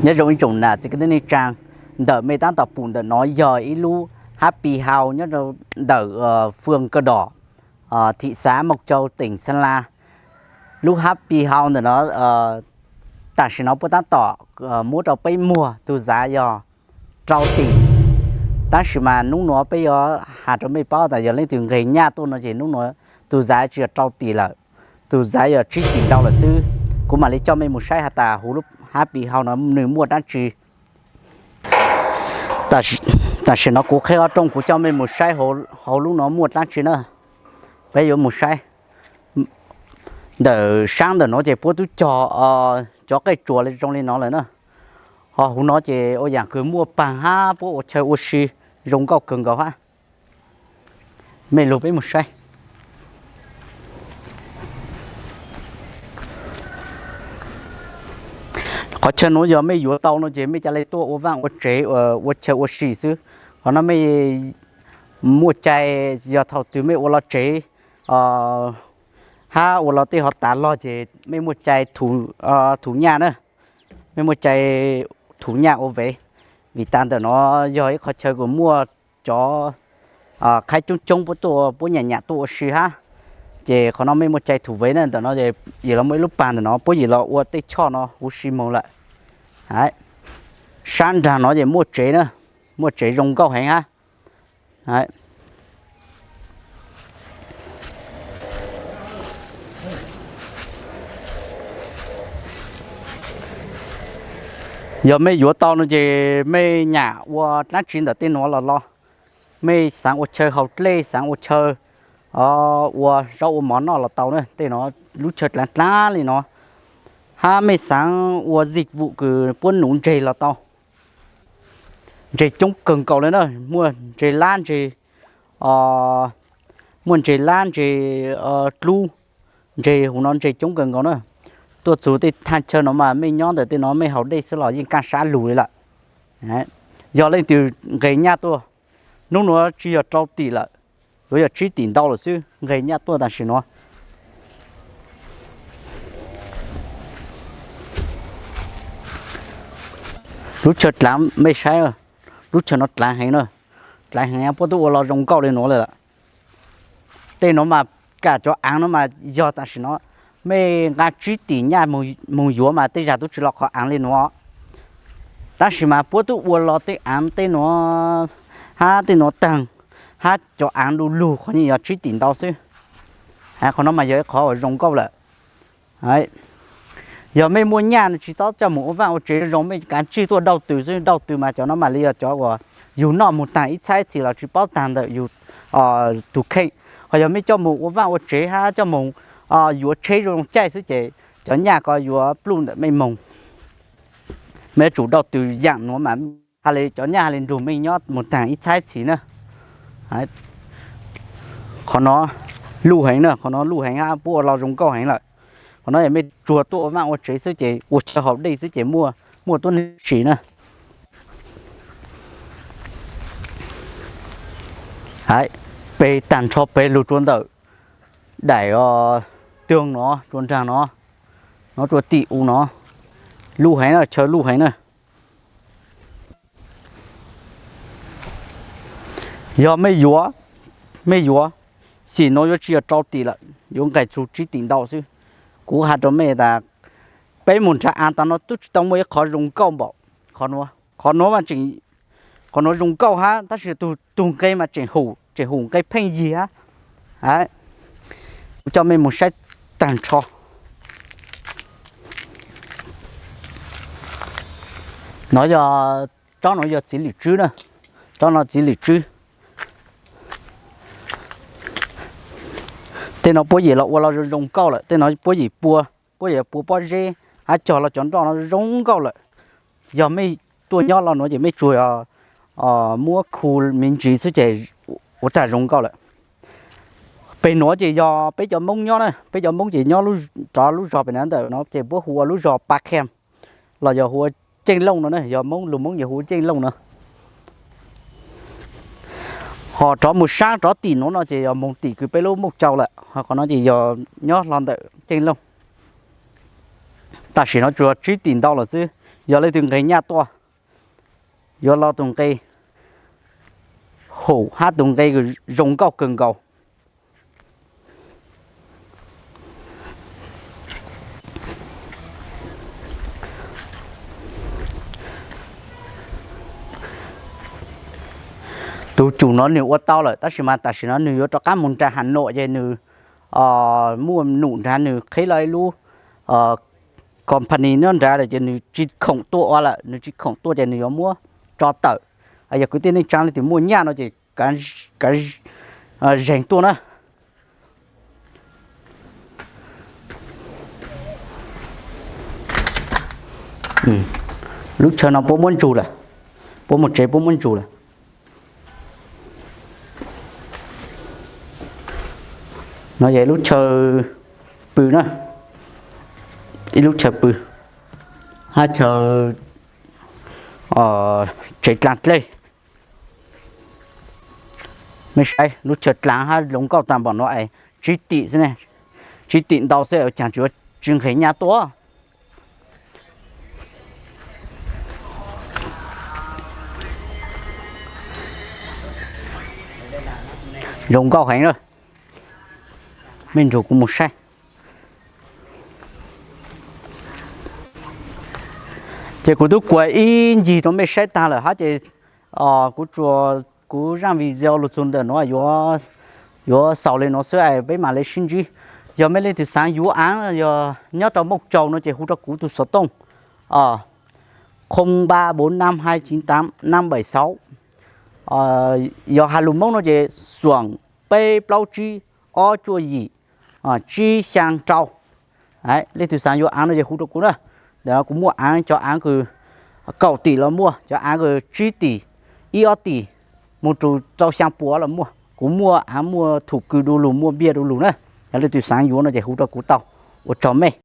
Nyob zoo ib tsoom nam txiv kwv tij neej tsaa, ntawm mej taab tom pum ntawm no yog ib lub Happy House nyob rau ntawm Phường Cờ Đỏ, thị xã Mộc Châu, tỉnh Sơn La. Lub Happy House ntawm no, tam sim no puab taab tom muab rau peb muag tug zav yog rau tim. Tab sis mas nub nuav peb yuav has rau mej paub tas yog leej twg nqeg nyaj tuaj no ces nub nuav tug zav tsi yog rau tim lawm, tug zav yog tsib tim ntau lawm xwb. Kuv mam li coj mej mus saib has tas huv lub Happy House no nws muaj dlaab tsi. Tam sim no kuv qheb ob rooj kuv coj mej mus saib hauv lub no muaj dlaab tsi na. Peb yuav mus saib ntawm saab ntawm no ces puab tub cog cov qej tsuas zoo li no lawm na. Ho huv no ces ua yaam kws muaj paag hab puab ua chaw ua si zoo nkauj kawg nkaus hab. Mej lug peb mus saib. Qhov chaw nuav yog mej yuav tau no ces mej ca le tuaj ua vaaj ua tsev, ua chaw ua si xwb. Qhov no mej muaj cai, yog thaum twg mej ua lug tsev hab ua lug tej hov tas lug ces mej muaj cai thuv nyaj na, mej muaj cai thuv nyaj ua vev. Vim tas ntawm no yog ib qhov chaw kws muaj cov qhaib coob coob puab tuaj puab nyam nyam tuaj ua si hab, ces qhov no mej muaj cai thuv vev na. Ntawm no yim los muaj ib lub paag ntawm no puab yim los ua tej choj no huv si moog lawm. Saab nraag no ces muaj tsev na, muaj tsev zoo nkauj heev hab. Yog mej yuav tau no ces mej nyam ua dlaab tsi ntawm tej nuav los los, mej xaav ua chaw haus dlej, xaav ua chaw ua zaub ua mov noj los tau na. Tej no lub chaw dlaav dlaav li no, hab mej xaav ua dịch vụ kws puab nuv ntseg los tau. Ntseg coob kawg nkaus le na, muaj ntseg lab ntseg, muaj ntseg lab ntseg dlub, ntseg huv no ntseg coob kawg nkaus na. Tuaj txug tej thaaj chaw no mas mej nyob ntawm tej no mej haus dlej xwb los yeej kaaj sab lug li lawm. Yog leej twg nqeg nyaj tuaj, nub nuav tsi yog rau tim lawm, yuav yog tsib tim ntau lawm xwb, nqeg nyaj tuaj tam sim no. Lub chaw dlaav mej saib, lub chaw no dlaav heev na, dlaav heev puab tub ua los zoo nkauj li nuav lawm. Tej nuav mas kam cov aav no mas yog tam sim no mej nqa tsib tim nyaj moog yuav mas tej zag tub tsi los qhov aav li nuav. Tab sis mas puab tub ua los tej aav tej nuav hab tej nuav taag hab cov aav du lug qhov nyuag yog tsib tim ntau xwb. Qhov no mas yog ib qhov uas zoo nkauj lawm. Yog mej muaj nyaj no tsis txhob coj moog ua vaaj ua tsev zoo, mej kav tsij tuaj dauj tws xwb. Dauj tws mas cov no mam li yog cov uas yug noj moog taag ib txhab ib txhis los tsis paub taag ntawm yug tug kheej. Ho yog mej coj moog ua vaaj ua tsev hab coj moog yuav tsheb zoo caij xwb ces cov nyaj ko yuav pluj ntawm mej moog. Mej yuav tsum dauj tws yaam nuav mas hab li cov nyaj hab li nrug mej nyob moog taag ib txhab ib txhis na. Qhov no luj heev na, qhov no luj heev hab puab ua los zoo nkauj heev lawm. Qhov no yog mej tsuas tuaj ua vaaj ua tsev xwb ces ua chaw haus dlej xwb ces muaj tuab neeg tsis na. Peg taag nrho peg lug rua ntawm daim tuag no rua nraag no, no rua tim u no, luj heev na, chaw luj heev na. Yog mej yuav, mej yuav, xim no yuav tsis yog rau tim lawm, yuav nqes txug tsib tim ntau xwb. Kuv has rua mej tas peb moog nrhav aav taag no tub tsis tau muaj ib qhov zoo nkauj npaum qhov nuav. Qhov nuav zoo nkauj hab tab sis tug nqe mas tseem hum nqe pheej yig hab. Kuv coj mej moog saib taag nrho. No yog, tsob no yog txiv lwm tswb na, tsob no txiv lwm tswb. Tej no puab yim los ua los zoo zoo nkauj lawm, tej no puab yim pua, puab yim pua pob zeb hab cog los cov nroj no zoo nkauj lawm. Yog mej tuaj nyob los nuav ces mej tsuas muab khu me ntsis xwb ces ua tag zoo nkauj lawm. Peg nuav ces yog peb cov Moob nyob na, peb cov Moob ces nyob rov lub zog pem na ntawm no ces puab hu ua lub zog Pa Khees los yog hu ua Ceej Looj no na, yog Moob lug Moob ces hu ua Ceej Looj no. Ho rov moog saab rov tim nuav no ces yog moog tim kws peb lub Mauj Tsau lawm, ho qhov no ces yog nyob hlo ntawm Ceej Looj. Tam sim no tsuas tsib tim ntau lawm xwb, Yog leej twg nqhis nyaj tuaj, yuav los tus nqe haum hab tus nqe zoo nkauj kawg nkaus. Tus tsum no nws ua tau lawm, tab sis mas tam sim no nws yuav rov qab mus nram Has Nuam ces nws muaj num nrad, nws qheb los ib lub company nyob nrad lawm ces nws tsis khoom tuaj ua lawm, nws tsis khoom tuaj ces nws yuav muab tso tawm. Yog kwv tij neej tsaa leej twg muaj nyaj no ces kav zeeg tuaj na. Lub chaw no puab muab ntsug lawm, puab mus tsev puab muab ntsug lawm. No yog ib lub chaw pw na, ib lub chaw pw hab chaw tsev dlaag dlej. Mej saib lub chaw dlaag hab zoo nkauj taag npaum no es tsib tim xwb ne, tsib tim ntau xwb ua caag tsis nqhis nyaj tuaj. Zoo nkauj heev na, mej nrug kuv mus saib. Ces kuv tub kuas ib ncig rau mej saib taag lawm hab ces kuv tsuas, kuv zaaj video lug txug ntawm nuav yuav xaus le nuav xwb es peb mam le sib ntsib. Yog mej leej twg xaav yuav aav yog nyob rau Mooj Tsaus no ces hu rau kuv tug xov tooj, không ba bốn năm hai chín tám năm bảy sáu. Yog has lug Moob no ces xoom peb plaub tsib ob cuaj yim tsib xyaa rau. Leej twg xaav yuav aav no ces hu rau kuv na. Kuv muaj aav, cov aav kws kaum tim los muaj, cov aav kws tsib tim, ib ob tim, moog rua rau xyaa puas los muaj. Kuv muaj aav muaj thum kws du lug, muaj npiaj du lug na. Yog leej twg xaav yuav no ces hu rau kuv tau. Ua tsaug mej.